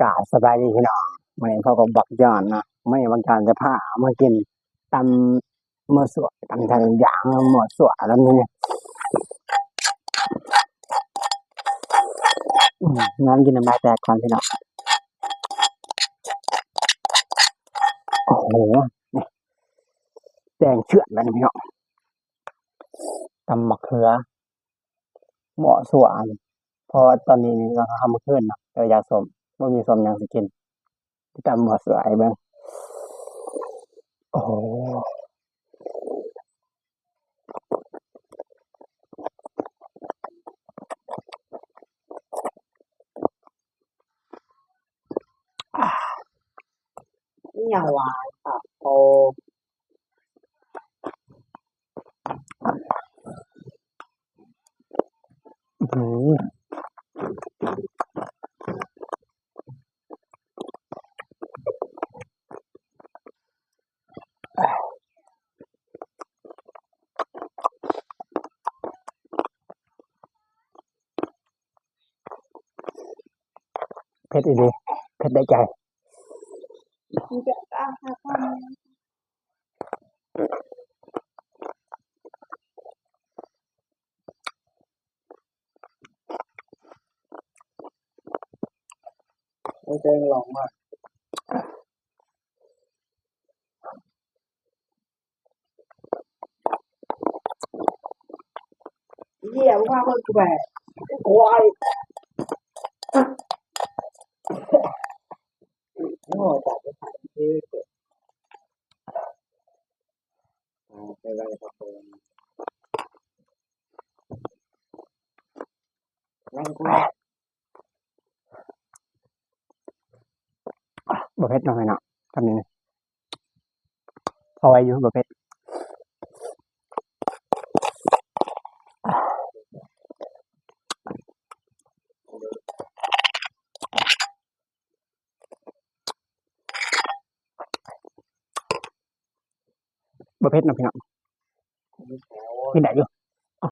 ກາບສະບາຍດີພີ່ນ້ອງ ມື້ນີ້ພົບກັບບັກຈອນເນາະ ມື້ນີ້ບັກຈອນຈະພາມາກິນຕຳໝໍ້ຊົ່ວ ຕຳໄທຢ່າງໝໍ້ຊົ່ວແບບນີ້ ອືມ ນອນກິນນ້ຳລາຍແຕກກ່ອນພີ່ນ້ອງ ໂອ້ໂຫ ແຈ້ງເຈື່ອນແລ້ວນີ້ພີ່ນ້ອງ ຕຳໝາກເຂືອ ໝໍ້ຊົ່ວ ເພາະວ່າຕອນນີ້ເຮົາເມື່ອຄືນເນາະ ແຕ່ວ່າຢາກສົ້ມ ບໍ່ມີສົ້ມຫຍັງຊິກິນ ຕຳໝໍ້ຊົ່ວໃຫ້ເບິ່ງ ໂອ້ໂຫ ອີຫຍັງຫວານຄັກໂພດ. ເຜັດອີ່ຫຼີ ເຜັດໄດ້ໃຈ. ໂອ້ຍ ແຈ້ງລອງມາ. ເຫື່ອມາເບິ່ງກູແບ ຄວາຍ. ໂອ້ ຈັບໄປຂາຍເດ້. ອ່າ ໄປໄວ້ກັບເພິ່ນ ແມ່ນແທ້ ບໍ່ເຜັດເນາະ ແມ່ເນາະ ຄຳນີ້ ພໍໄຫວຢູ່ ບໍ່ເຜັດ. ບໍ່ເຜັດເນາະພີ່ນ້ອງ ກິນໄດ້ຢູ່.